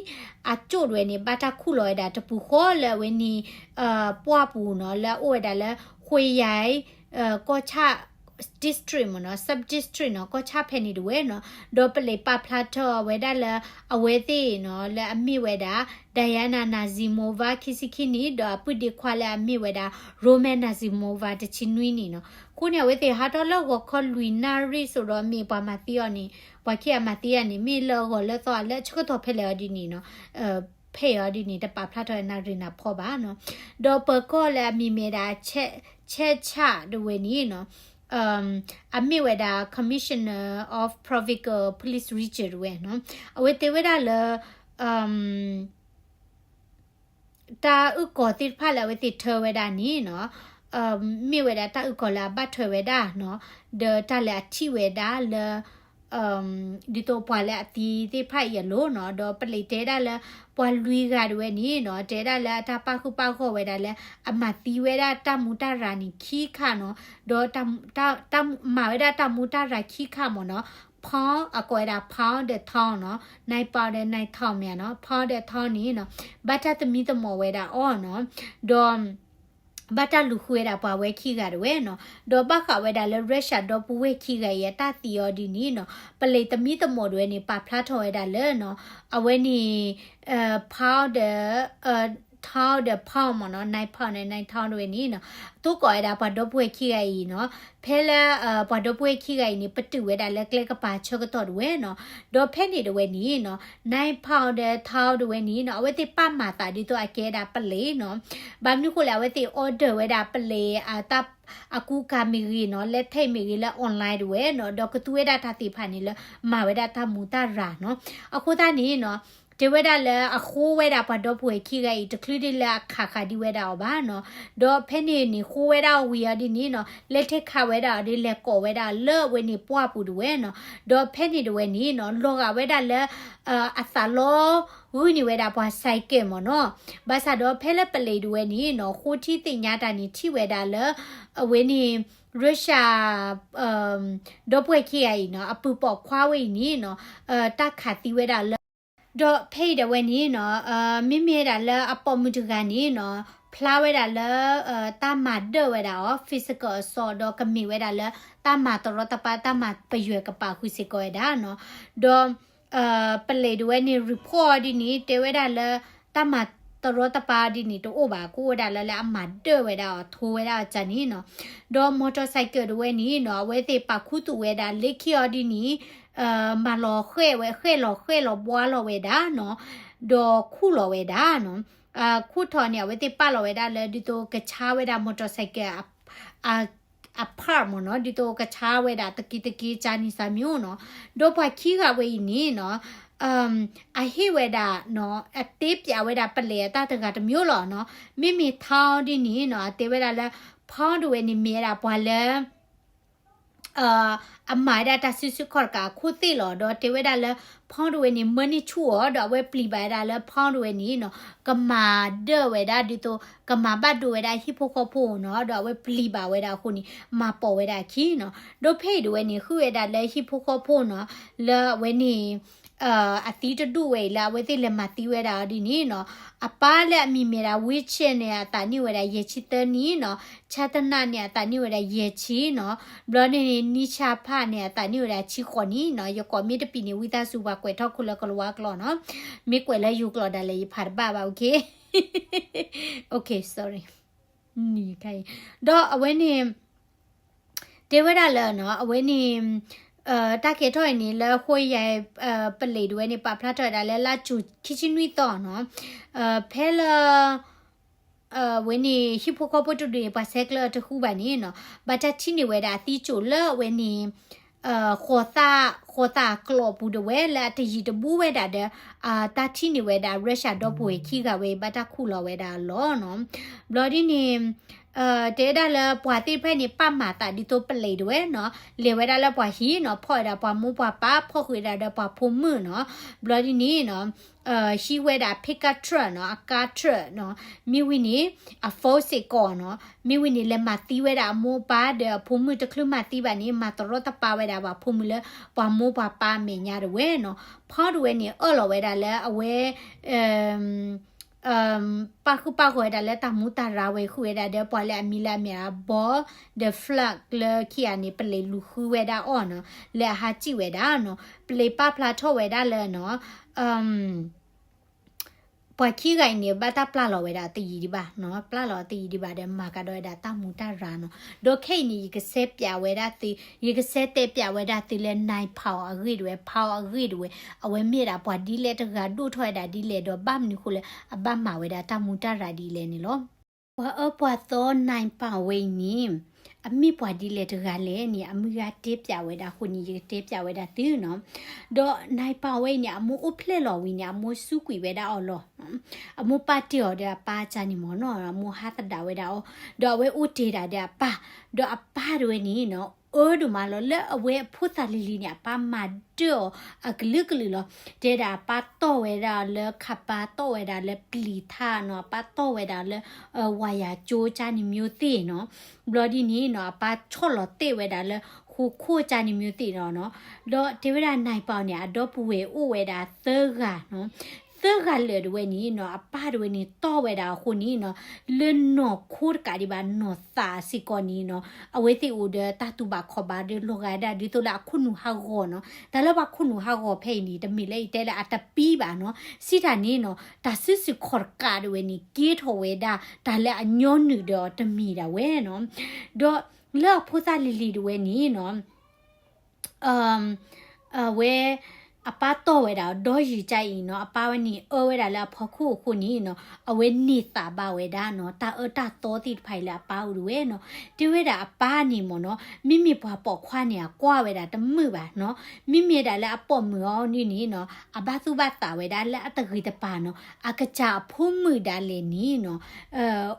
အကၠိၣ်တဝဲန့ၣ် ဘၣ်တၢ်ခူၣ်လီၤဝဲဒၣ်တပူၤဃီလၢအဝဲန့ၣ် ပှၢ်ပူၤနီၤ, လၢအအိၣ်ဝဲဒၣ်လၢ ဃွ့ယၤ ကီၢ်ဆၣ် district မ့ၢ်နီၤ, sub district နီၤ, ကီၢ်ဆၣ်ဖဲန့ၣ်တဝဲနီၤ, ဒီးပလံးပာ်ဖျါထီၣ်ဝဲဒၣ်လၢ အဝဲသ့ၣ်နီၤ လၢအမ့ၢ်ဝဲဒၣ် Diana Nazimova ခံဆံခံနံၣ် ဒီးအပုၢ်ဒ့ခွါလၢအမ့ၢ်ဝဲဒၣ် Roman Nazimova တဆံနွံနံၣ်နီၤ, အဃိန့ၣ် အဝဲသ့ၣ်ဟးထီၣ်လၢဂီၤခီလွံၢ်နၣ်ရံၣ်စိဒီးမ့ၢ်ပှၤမၤသံအီၤန့ၣ်, ပှၤခံဂၤမၤသံအီၤန့ၣ် မ့ၢ်လၢအဂီၤလၢသီလၢအဆၢကတီၢ်ဖဲလဲၣ်အီၤဒ်န့ၣ်နီၤ, ဖဲအံၤအီၤဒ်န့ၣ် တပာ်ဖျါထီၣ်နၣ်ရံၣ်နၢ်ဖီဘၣ်နီၤ, ဒီးပၢၤကီၢ်လၢအမံၤမ့ၢ်ဒၣ် Che- Chechnya တဝဲန့ၣ်နီၤ, အမ့ၢ်ဝဲဒၣ် Commissioner of Provincial Police Region တဝဲနီၤ, အဝဲတဲဝဲဒၣ်လၢ တၢ်အုၣ်ကီၤသ့ၣ်တဖၣ်လၢအဝဲသ့ၣ်ထၢဝဲဒၣ်န့ၣ်နီၤ, မ့ၢ်ဝဲဒၣ်တၢ်အုၣ်ကီၤလၢအဘၣ်ထွဲဝဲဒၣ်နီၤ, ဒီးတၢ်လၢအထံၣ်ဝဲဒၣ်လၢ ဒ်သိးပှၤလၢအသံသ့ၣ်တဖၣ်အံၤအလိၤနီၤ, ဒီးပလံးတဲဒၣ်လၢ ပှၤလွံၢ်ဂၤတဝဲန့ၣ်နီၤ, တဲဒၣ်လၢအတၢ်ပၣ်ဃုာ်ပၣ်ဂီၢ်ဝဲဒၣ်လၢ အမၤသံဝဲဒၣ်တၢ်မူတၢ်ရၤန့ၣ်ခံခါနီၤ, ဒီး မၤဝဲဒၣ်တၢ်မူတၢ်ရၤခံခါမ့ၢ်နီၤ, Pao အကိးဝဲဒၣ် Pao ဒီး Thao နီၤ, Nai Pao ဒီး Nai Thao မ့ၢ်နီၤ, Pao ဒီး Thao န့ၣ်နီၤ, ဘၣ်တၢ်သမံသမိးဝဲဒၣ်အီၤနီၤ, ဒီး ဘၣ်တၢ်လူၤဃုဝဲဒၣ်ပှၤဝဲခံဂၤတဝဲနီၤ, ဒီးဘၣ်ဃးဝဲဒၣ်လၢ Russia ဒီပုၢ်ဝဲၢ်ခံဂၤအံၤအတၢ်သံအီၤဒ်န့ၣ်နီၤ, ပလံးသမံသမိးတဝဲန့ၣ် ပာ်ဖျါထီၣ်ဝဲဒၣ်လၢ အဝဲန့ၣ် Pao ဒီး Thao ဒီး Pao မ့ၢ်နီၤ, Nai Pao န့ၣ် Nai Thao တဝဲန့ၣ်နီၤ, တိကိးဝဲဒၣ်ပှၤဒီပုၢ်ဝဲၢ်ခံဂၤအံၤနီၤ, ဖဲလၢ ပှၤဒီပုၢ်ဝဲၢ်ခံဂၤအံၤန့ၣ် ပတုာ်ဝဲဒၣ်လၢကျဲကပၤဆၢကတီၢ်တဝဲနီၤ, ဒီးဖဲန့ၣ်တဝဲန့ၣ်နီၤ, Nai Pao ဒီး Thao တဝဲန့ၣ်နီၤ, အဝဲသ့ၣ်ပာ်မၤသးဒ်သိးအကဲဒၣ်ပလံးနီၤ, ဘၣ်မနုၤဃိလဲၣ် အဝဲသ့ၣ် order ဝဲဒၣ်ပလံး အကူကၤမ့ၢ်ဂ့ၤနီၤ, လဲၤထဲးမ့ၢ်ဂ့ၤလၢ online တဝဲနီၤ, ဒီးကသူဝဲဒၣ်တၢ်သ့ၣ်တဖၣ်န့ၣ်လၢ မၤဝဲဒၣ်တၢ်မူတၢ်ရၤနီၤ, အဃိသတးန့ၣ်နီၤ တဲဝဲဒၣ်လၢအဃိဝဲဒၣ်ပှၤဒီပုၢ်ဝဲၢ်ခံဂၤအံၤ တချုးဒ်လၢအခးဃာ်ဒံးဝဲဒၣ်အီၤဘၣ်နီၤ, ဒီးဖဲန့ၣ်န့ၣ် ဃိဝဲဒၣ်ဝံၤအီၤဒ်န့ၣ်နီၤ, လဲၤထဲးခးဝဲဒၣ်အီၤဒီး လဲၤကိးဝဲဒၣ်လၢအဝဲန့ၣ်ပှၢ်ပူၤတဝဲနီၤ, ဒီးဖဲန့ၣ်တဝဲန့ၣ်နီၤ လီၤဂာ်ဝဲဒၣ်လၢ အသးလီ ဂုာ်န့ၢ်ဝဲဒၣ်ပှၤ cycle မ့ၢ်နီၤ, ဘၣ်ဆၣ်ဒီးဖဲလၢပလံးတဝဲန့ၣ်နီၤ ဃိထံသ့ၣ်ညါတၢ်န့ၣ် ထံၣ်ဝဲဒၣ်လၢ အဝဲန့ၣ် Russia ဒီပုၢ်ဝဲၢ်ခံဂၤအံၤနီၤ အပုၢ်ပိာ်ခွါဝဲအံၤန့ၣ်နီၤ တၢ်ခးသံဝဲဒၣ်လၢ ဒီးဖဲအံၤဒၣ်ဝဲန့ၣ်နီၤ မ့မ့ၢ်ဒၣ်လၢအပိာ်မုၣ်တဂၤန့ၣ်နီၤ ဖျါဝဲဒၣ်လၢ တၢ်မၤဒၢၣ်ဝဲဒၣ်အီၤ physical assault ဒီးကမ့ၢ်ဝဲဒၣ်လၢ တၢ်မၤတရီတပါ တၢ်မၤပယွဲၢ်ကပာ်ဃုာ်စ့ၢ်ကီးဝဲဒၣ်နီၤ. ဒီး ပလံးဒၣ်ဝဲန့ၣ် report အီၤဒ်န့ၣ် တဲဝဲဒၣ်လၢ တၢ်မၤတရီတပါဒ်န့ၣ်တအိၣ်ဘၣ် ကအိၣ်ဝဲဒၣ်လၢလၢအမၤဒၢၣ်ဝဲဒၣ်အီၤ ထိဝဲဒၣ်အီၤကန့ၣ်နီၤ. ဒီး motorcycle ဒၣ်ဝဲန့ၣ်နီၤ အဝဲသ့ၣ်ပာ်ခူသူၣ်ဝဲဒၣ် လ့ခံအီၤဒ်န့ၣ် မၤလီၤဃဲၣ်ဝဲ ဃဲၣ်လီၤဃဲၣ်လီၤဘှါလီၤဝဲဒၣ်နီၤ. ဒီးခူၣ်လီၤဝဲဒၣ်နီၤ. ခူၣ်ထီၣ်န့ၣ် အဝဲသ့ၣ်ပာ်လီၤဝဲဒၣ်လၢ ဒ်သိးကဆါဝဲဒၣ် motorcycle အ part မ့ၢ်နီၤ ဒ်သိးကဆါဝဲဒၣ်တက့တက့ ကန့ၣ်စၢ်မ့ၢ်နီၤ. ဒီးပှၤခံဂၤဝဲအံၤန့ၣ်နီၤ အဟ့ၣ်ဝဲဒၣ်နီၤ အတဲပျးဝဲဒၣ်ပလံးအတၢ်တဂၤတမံၤလီၤနီၤ. မ့မ့ၢ် ထီဒ်န့ၣ်နီၤ အတဲဝဲဒၣ်လၢ ဖီဒၣ်ဝဲန့ၣ်မ့ၢ်ဝဲဒၣ်ပှၤလၢ အမၤဝဲဒၣ်တၢ်စုဆူၣ်ခီၣ်တကးအခိၣ်သ့ၣ်လီၤ. ဒီးတဲဝဲဒၣ်လၢ ဖီဒၣ်ဝဲန့ၣ် မၢန့ၢ်ဆူၣ်အီၤ ဒီးအဝဲပျံၤဘၣ်ဝဲဒၣ်လၢ ဖီဒၣ်ဝဲန့ၣ်နီၤ ကမၤဒၢၣ်ဝဲဒၣ်ဒ်သိး ကမၤဘၣ်ဒိဝဲဒၣ်ဟံၣ်ဖိဃီဖိနီၤ. ဒီးအဝဲပျံၤဘၣ်ဝဲဒၣ်အဃိန့ၣ် မၤပိာ်ဝဲဒၣ်အခံနီၤ. ဒီးဖဲအံၤဒၣ်ဝဲန့ၣ် ဃုဝဲဒၣ်လၢဟံၣ်ဖိဃီဖိနီၤ လၢအဝဲန့ၣ် အသံတဒူၣ်ဝဲအံၤလၢအဝဲသ့ၣ်လဲၤမၤသံဝဲဒၣ်အီၤဒ်န့ၣ်နီၤ. အပၢ်လၢအမံၤမ့ၢ်ဒၣ် ဝ့ဆဲန့ၣ် အသးနံၣ်ဝဲဒၣ်ယဲၢ်ဆံသၢနံၣ်နီၤ. ဆၣ်တနၢ်န့ၣ် အသးနံၣ်ဝဲဒၣ်ယဲၢ်ဆံနီၤ. ဘျီန့ၣ်န့ၣ် နံၣ်ဆၣ်ဖၣ်န့ၣ် အသးနံၣ်ဝဲဒၣ်ဆံဃိးနံၣ်နီၤ. ယကိးမ့ၢ်တပံၤန့ၣ် ဝံသးစူၤပှၤကွဲးထီၣ်ခိၣ်လၢကလၤဝါကျိာ်နီၤ. မ့ၢ်ကွဲးလၢယိၤကျိာ်ဒၣ်လဲာ် ယဖးတဘၣ်ဘၣ် okay, okay, sorry. ဒီးအဝဲန့ၣ် တဲဝဲဒၣ်လၢနီၤ အဝဲန့ၣ် တၢ်ကဲထီၣ်အံၤန့ၣ် လၢဃိယၤ ပလံးဒၣ်ဝဲန့ၣ် ပာ်ဖျါထီၣ်ဝဲဒၣ်လၢလါကၠူၣ်ခံဆံနွံသီနီၤ. ဖဲလၢ အဝဲန့ၣ် ဟံၣ်ဖိဃီဖိတဒူၣ်န့ၣ် ပှၤဆဲးကျၢအီၤတဃူဘၣ်န့ၣ်နီၤ ဘၣ်တၢ်ထံၣ်န့ၢ်ဝဲဒၣ်အသံကၠိၣ်လၢအဝဲန့ၣ် ဃိးသၣ် ဃိးသၣ်ကျိာ်ပူၤဒၣ်ဝဲ လၢအတယံာ်တဘူးဝဲဒၣ်ဒီး တၢ်ထံၣ်န့ၢ်ဝဲဒၣ် Russia ဒီပုၢ်ဝဲၢ်ခံဂၤဝဲ ဘၣ်တၢ်ခူၣ်လီၤဝဲဒၣ်အလီၢ်နီၤ. ဘျီဒ်န့ၣ် တဲဝဲဒၣ်လၢပှၤသ့ၣ်တဖၣ်န့ၣ် ပာ်မၤသးဒ်သိးပလံးဒၣ်ဝဲနီၤ လဲၤဝဲဒၣ်လၢပှၤဟံၣ်နီၤ ဖီၣ်ဝဲဒၣ်ပှၤမိၢ်ပှၤပၢ် ဖီၣ်ဃုာ်ဝဲဒၣ်ဒီးပှၤဖိမုၣ်နီၤ. ဘျီဒ်န့ၣ်နီၤ ဟံးဝဲဒၣ် pickup truck နီၤ အကါ truck နီၤ မ့ၢ်ဝံၤန့ၣ် အ phone စ့ၢ်ကီးနီၤ မ့ၢ်ဝံၤန့ၣ် လဲၤမၤသံဝဲဒၣ်အမိၢ်အပၢ်ဒီးအဖိမုၣ်တချုးမၤသံဘၣ်န့ၣ် မၤတရီတပါဝဲဒၣ်ပှၤဖိမုၣ်လၢ ပှၤမိၢ်ပှၤပၢ်အမဲာ်ညါဒၣ်ဝဲနီၤ. ဖီဒၣ်ဝဲန့ၣ် အၢၣ်လီၤဝဲဒၣ်လၢအဝဲ ပာ်ဃုာ်ပာ်ဃီၤဝဲဒၣ်လၢတၢ်မူးတၢ်ရၤဝဲ ဃုာ်ဝဲဒၣ်ဒီးပှၤလၢအမံၤလၢအမဲာ် အဘီ ဒီး flag လၢခံဂၤန့ၣ် ပလံးလူၤဃုဝဲဒၣ်အီၤနီၤ လၢအဟးစံၣ်ဝဲဒၣ်နီၤ. ပလံးပာ်ဖျါထီၣ်ဝဲဒၣ်လၢနီၤ ပှၤခံဂၤအံၤန့ၣ် ဘၣ်တၢ်ပျၢ်လီၤဝဲဒၣ်တယံာ်ဒံးဘၣ်နီၤ ပျၢ်လီၤတယံာ်ဒံးဘၣ်ဒီး မၤကဒီးဝဲဒၣ်တၢ်မူးတၢ်ရၤနီၤ. ဒီးခဲအံၤန့ၣ် ယကဆဲးပျးဝဲဒၣ်သု ယကဆဲးတဲပျးဝဲဒၣ်သုလၢ နၢၤပၢ်အဂ့ၢ်ဒၣ်ဝဲ ဖီအဂ့ၢ်ဒၣ်ဝဲ အဝဲမ့ၢ်ဒၣ်ပှၤဒ်လဲၣ်တဂၤ ဒိၣ်ထီၣ်ဝဲဒၣ်ဒ်လဲၣ် ဒီးဘၣ်မနုၤအဃိလၢ အဘၣ်မၤဝဲဒၣ်တၢ်မူးတၢ်ရၤဒ်လဲၣ်န့ၣ်လီၤ. ပှၤအၢပှၤသီ နၢၤပၢ်ဝဲအံၤန့ၣ် အမ့ၢ်ပှၤဒ်လဲၣ်တဂၤလဲၣ်န့ၣ် အမုၢ်ဂၤတဲပျးဝဲဒၣ်အဃိန့ၣ် ယကတဲပျးဝဲဒၣ်သုနီၤ. ဒီးနၢၤပၢ်ဝဲအံၤန့ၣ် အမိၢ်အိၣ်ဖျဲၣ်လီၤဝံၤန့ၣ် အမိၢ်စူးကွံာ်ဝဲဒၣ်အီၤလီၤ. အမိၢ်ပာ်တ့ၢ်အီၤဒီးအပၢ်ကန့ၣ်မ့ၢ်နီၤ အမိၢ်ဟးသဒၣ်ဝဲဒၣ်အီၤ ဒီးအဝဲအိၣ်တ့ၢ်ဒၣ်ဒီးအပၢ် ဒီးအပၢ်တဝဲန့ၣ်နီၤ အၢဒိၣ်မးလီၤ လၢအဝဲအဖိသၣ်လံၤလံၤန့ၣ် အပၢ်မၤဒၢၣ်အီၤအကလုာ်ကလုာ်လီၤ. တဲဒၣ်အပၢ်တီၢ်ဝဲဒၣ်လၢခးပၢ် တီၢ်ဝဲဒၣ်လၢပျံၤထၣ်နီၤ အပၢ်တီၢ်ဝဲဒၣ်လၢ ဝၤယၤကၠိကန့ၣ်မ့ၢ်သ့ၣ်နီၤ. ဘျီဒ်န့ၣ်နီၤ အပၢ်ဆီၣ်လီၤတဲာ်ဝဲဒၣ်လၢဃိာ်ခိၣ်ကန့ၣ်မ့ၢ်သ့ၣ်နီၤ. ဒီးတဲဝဲဒၣ်နၢၤပၢ်န့ၣ် အဒီပုၢ်ဝဲၢ်အိၣ်ဝဲဒၣ်သၢဂၤနီၤ သၢဂၤလၢာ်တဝဲန့ၣ်နီၤ အပၢ်တဝဲန့ၣ်တီၢ်ဝဲဒၣ်အဃိန့ၣ်နီၤ လၢနီၢ်ခိတကးဒံးဘၣ် နီၢ်သးစ့ၢ်ကီးန့ၣ်နီၤ အဝဲသ့ၣ်အိၣ်ဒီးတၢ်တူၢ်ဘၣ်ခီၣ်ဘၣ်ဒီးလီၤဂာ်ဒၣ်ဒ်သိးလၢအခိၣ်နူာ်ဟးဂီၤနီၤ. တၢ်လၢပှၤခိၣ်နူာ်ဟးဂီၤဖဲအံၤန့ၣ် တမ့ၢ်လၢယတဲလၢအတပံၤဘၣ်နီၤ စံးတၢ်န့ၣ်နီၤ တၢ်စုဆူၣ်ခီၣ်တကးတဝဲန့ၣ် ကဲထီၣ်ဝဲဒၣ် တၢ်လၢအညီနုၢ်ဒီးတမ့ၢ်ဒၣ်ဝဲနီၤ. ဒီးလၢအဖိသၣ်လံၤလံၤတဝဲန့ၣ်နီၤ အဝဲ အပၢ်တီၢ်ဝဲဒၣ်ဒီးယံာ်ကါအံၤနီၤ အပၢ်ဝဲန့ၣ် အၢဝဲဒၣ်လၢအဖီခိၣ်အဃိန့ၣ်နီၤ အဝဲန့ၢ်သးဘၣ်ဝဲဒၣ်နီၤ တၢ်အၢတၢ်သီသ့ၣ်တဖၣ်အံၤလၢအပၢ်အိၣ်တဝဲနီၤ. တဲဝဲဒၣ်အပၢ်န့ၣ်မ့ၢ်နီၤ မ့မ့ၢ်ပှၤပိာ်ခွါန့ၣ် အကွၢ်ဝဲဒၣ်တမုာ်ဘၣ်နီၤ. မ့မ့ၢ်ဒၣ်လၢအပိာ်မုၣ်အီၤန့ၣ်နီၤ အဘၣ်သူၣ်ဘၣ်သးဝဲဒၣ်လၢအတဂ့ၤတပၤနီၤ အကစၢ်အဖိမုၣ်ဒၣ်လဲာ်န့ၣ်နီၤ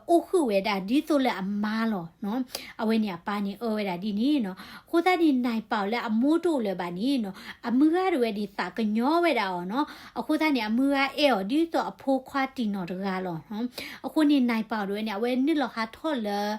အိၣ်ဃုာ်ဝဲဒၣ်ဒ်သိးလၢအမါလီၤနီၤ. အဝဲန့ၣ်အပၢ်န့ၣ်အၢဝဲဒၣ်ဒ်န့ၣ်နီၤ. အဃိသတးန့ၣ် နၢ်ပၢ်လၢအမိၢ်တအိၣ်လၢၤဘၣ်န့ၣ်နီၤ အမုၢ်ဂၤတဝဲန့ၣ်သးကညီၤဝဲဒၣ်အီၤနီၤ. အဃိသတးန့ၣ် အမုၢ်ဂၤအဲၣ်အီၤဒ်သိးအဖိခွါတံၢ်နီၢ်တဂၤလီၤ. အဃိန့ၣ် နၢ်ပၢ်တဝဲန့ၣ် အဝဲနုာ်လီၤဟးထီၣ်လၢ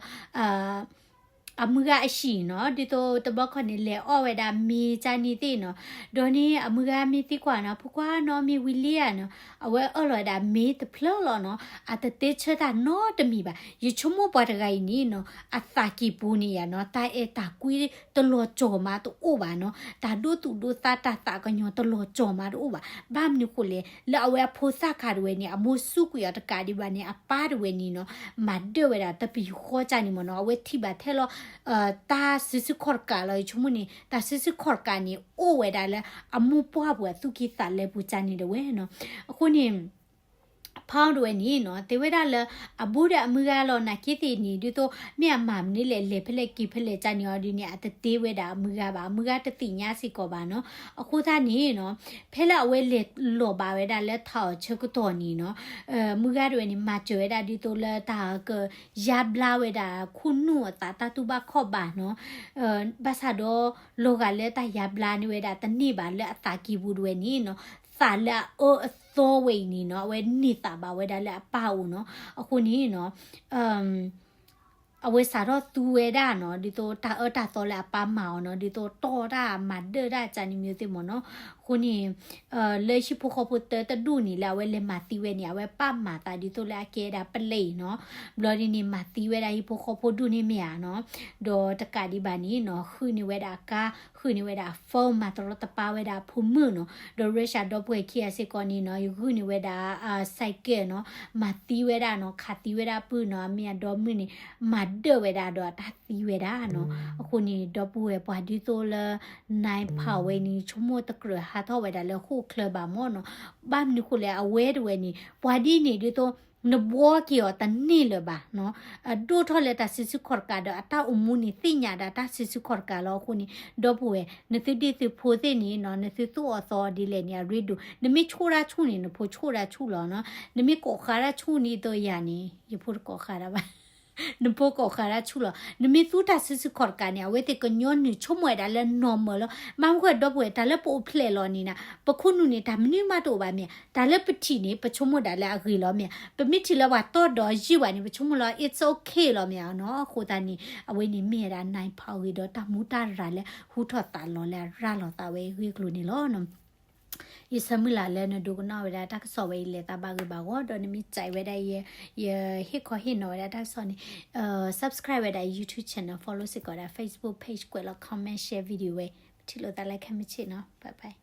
အမုၢ်ဂၤအဟံၣ်နီၤ ဒ်သိးတဘျီခီန့ၣ် လဲၤအီၣ်ဝဲဒၣ်မ့ၤကန့ၣ်သ့ၣ်နီၤ, ဒီးန့ၣ်အမုၢ်ဂၤမ့ၢ်သံကွၢ်နီၤ ဖိခွါနီၤ မ့ၢ်ဝံၤလံဧါနီၤ, အဝဲအၢၣ်လီၤဝဲဒၣ်မ့ၤတဖျၢၣ်လီၤနီၤ, အတတဲဆၢတၢ်နီတမံၤဘၣ်. ယဆိကမိၣ်ပှၤတဂၤအံၤန့ၣ်နီၤ အသးကံၢ်ပူၤန့ၣ်ယါနီၤ တၢ်အဲၣ်တၢ်ကွံတလီၤကီၤမးတအိၣ်ဘၣ်နီၤ, တၢ်ဒိသူၣ်ဒိသးတၢ်သးကညီၤတလီၤကီၤမးတအိၣ်ဘၣ်. ဘၣ်မနုၤဃိလဲၣ် လၢအဝဲအဖိသၣ်ခါတဝဲန့ၣ် အမိၢ်စူးကွံာ်အီၤတကးဒံးဘၣ်န့ၣ် အပၢ်တဝဲန့ၣ်နီၤ မၤဒၢၣ်ဝဲဒၣ်တပယူာ်ဃီကန့ၣ်မ့ၢ်နီၤ, အဝဲထံၣ်ဘၣ်ထဲလီၤ တၢ်စုဆူၣ်ခီၣ်တကးလီၤ. ယဆိကမိၣ်န့ၣ် တၢ်စုဆူၣ်ခီၣ်တကးန့ၣ် အိၣ်ဝဲဒၣ်လၢအမိၢ်ပှၢ်ပူၤအသူၣ်ကံၢ်သးလဲပူၤကန့ၣ်တဝဲနီၤ. အဃိန့ၣ် ဖီတဝဲန့ၣ်နီၤ တဲဝဲဒၣ်လၢ အဘူးဒီးအမုၢ်ဂၤလီၤ နာ်က့သ့ၣ်န့ၣ် ဒ်သိး မ့ၢ်အမၤမနုၤလဲၣ် လဲၤဖဲလဲၣ်က့ၤဖဲလဲၣ်ကန့ၣ်အီၤဒ်န့ၣ် အတတဲဝဲဒၣ်အမုၢ်ဂၤဘၣ်, အမုၢ်ဂၤတသ့ၣ်ညါစ့ၢ်ကီးဘၣ်နီၤ. အဃိသတးန့ၣ်နီၤ ဖဲလၢအဝဲလဲၤလီၤဘၣ်ဝဲဒၣ်လၢထးအီၣ်ဆၢကတီၢ်န့ၣ်နီၤ မုၢ်ဂၤတဝဲန့ၣ် မၤစၢၤဝဲဒၣ်ဒ်သိးလၢတၢ်ကယါဘျါဝဲဒၣ် ခိၣ်နူာ်အသးတၢ်တူၢ်ဘၣ်ခီၣ်ဘၣ်နီၤ, ဘၣ်ဆၣ်ဒီး လီၤဂာ်လၢတၢ်ယါဘျါန့ၢ်ဝဲဒၣ်တန့ၢ်ဘၣ်လၢအသးကံၢ်ပူၤတဝဲန့ၣ်နီၤ, သးလၢအအၢအသီဝဲအံၤန့ၣ်နီၤ အဝဲန့ၢ်သးဘၣ်ဝဲဒၣ်လၢအပၢ်အအိၣ်နီၤ. အဃိန့ၣ်နီၤ အဝဲစးထီၣ်သူဝဲဒၣ်နီၤ ဒ်သိးတၢ်အၢတၢ်သီလၢအပၢ်မၤအီၤနီၤ, ဒ်သိးတီၢ်တၢ်မၤဒၢၣ်တၢ် ကန့ၣ်မ့ၢ်သ့ၣ်မ့ၢ်နီၤ. အဃိန့ၣ် လၢဟံၣ်ဖိဃီဖိတၢတဒူၣ်န့ၣ် လၢအဝဲလဲၤမၤသံဝဲန့ၣ် အဝဲပၢ်မၤသးဒ်သိးလၢအကဲဒၣ်ပလဲအံၤနီၤ, ဘျီဒ်န့ၣ် မၤသံဝဲဒၣ်ဟံၣ်ဖိဃီဖိဒူၣ်န့ၣ်မ့ၢ်ဧါနီၤ, ဒီးတကးဒံးဘၣ်န့ၣ်နီၤ ဃုန့ၢ်ဝဲဒၣ်အကါ ဃုန့ၢ်ဝဲဒၣ်အ phone မၤတရီတပါဝဲဒၣ်အဖိမုၣ်နီၤ, ဒီး Russia ဒီပုၢ်ဝဲၢ်ခံဂၤစ့ၢ်ကီးန့ၣ်နီၤ ယဃုန့ၢ်ဝဲဒၣ် cycle နီၤ, မၤသံဝဲဒၣ်နီၤ, ခးသံဝဲဒၣ်ပုၢ်နီၤ, အမ့ၢ်အဒီမုၣ်န့ၣ် မၤဒၢၣ်ဝဲဒၣ်ဒီးတၢ်သံဝဲဒၣ်နီၤ. အဃိန့ၣ် ဒီပုၢ်ဝဲၢ်ပှၤဒ်သိးလၢ နၢၤဖးဝဲန့ၣ် ဆိကမိၣ်တကြၢးဟးထီၣ်ဝဲဒၣ်လၢဟီၣ်ချၢဘၣ်မ့ၢ်နီၤ, ဘၣ်မနုၤဃိလဲၣ် အဝဲတဝဲန့ၣ် ပှၤဒ်န့ၣ်ဒ်သိး နဘှီက့ၤအီၤတန့ၢ်လၢၤဘၣ်နီၤ, ဒိၣ်ထီၣ်လၢတၢ်စုဆူၣ်ခီၣ်တကးဒီး အတၢ်အိၣ်မူန့ၣ် သ့ၣ်ညါဒၣ်တၢ်စုဆူၣ်ခီၣ်တကးလီၤ. အဃိန့ၣ် ဒီပုၢ်ဝဲၢ် နသုဒ့ၣ်သုဖိသ့ၣ်န့ၣ်နီၤ နသုသူၣ်အီၣ်သီအီၣ်ဒ်လဲၣ်န့ၣ် အရ့ဒိၣ်, နမ့ၢ်ဆိၣ်တၢ်ဆူၣ်န့ၣ် နဖိဆိၣ်တၢ်ဆူၣ်လီၤနီၤ, နမ့ၢ်ကိးဃာ်တၢ်ဆူၣ်န့ၣ်ဒ်သိးယၤန့ၣ် ယဖိတကိးဃာ်တၢ်ဘၣ် နဖိကိးဃာ်တၢ်ဆူၣ်လီၤ. နမ့ၢ်သူတၢ်စုဆူၣ်ခီၣ်တကးန့ၣ် အဝဲသ့ၣ်ကညီနုၢ်ဆိကမိၣ်ဝဲဒၣ်လၢ normal လီၤ. ဘၣ်မနုၤဃိ ဒီပုၢ်ဝဲၢ် တၢ်လၢပအိၣ်ဖျဲၣ်လီၤန့ၣ်နီၤ ပခိၣ်နူာ်န့ၣ် တၢ်မနုၤမးတအိၣ်ဘၣ်မ့ၢ်ဧါ, တၢ်လၢပထံၣ်န့ၣ် ပဆိကမိၣ်ဒၣ်လၢအဂ့ၤလီၤမ့ၢ်ဧါ, ပမ့ၢ်ထံၣ်လၢပှၤတီဒီးယုၢ်ဘၣ်န့ၣ် ပဆိကမိၣ်လီၤ it's okay လီၤမ့ၢ်ဧါနီၤ. အဃိသတးန့ၣ် အဝဲန့ၣ်မ့ၢ်ဝဲဒၣ် နၢၤဖးအဂ့ၢ်ဒီးတၢ်မူတၢ်ရၤလၢ ဟူထီၣ်သးလီၤလၢအရၤလီၤသးဝဲအဂ့ၢ်အကျိၤန့ၣ်လီၤ. ယဆၢမုၢ်လၢ်လၢနဒိကနၣ်ဝဲဒၣ်တၢ်ကစီၣ်ဝဲအံၤ လဲၤသးဘၣ်ဂ့ၤဘၣ်ဂီၢ် ဒီးနမ့ၢ်စံးဝဲဒၣ် ယဟ့ၣ်ခီဟ့ၣ်နီၤဝဲဒၣ်တၢ်ကစီၣ်န့ၣ် subscribe ဝဲဒၣ် YouTube channel, follow စ့ၢ်ကီးဒၣ် Facebook page, ကွဲးလီၤ comment, share video ဝဲ, ပထံၣ်လိာ်သးလၢခဲမုၢ်ဆ့ၣ်နီၤ, bye bye.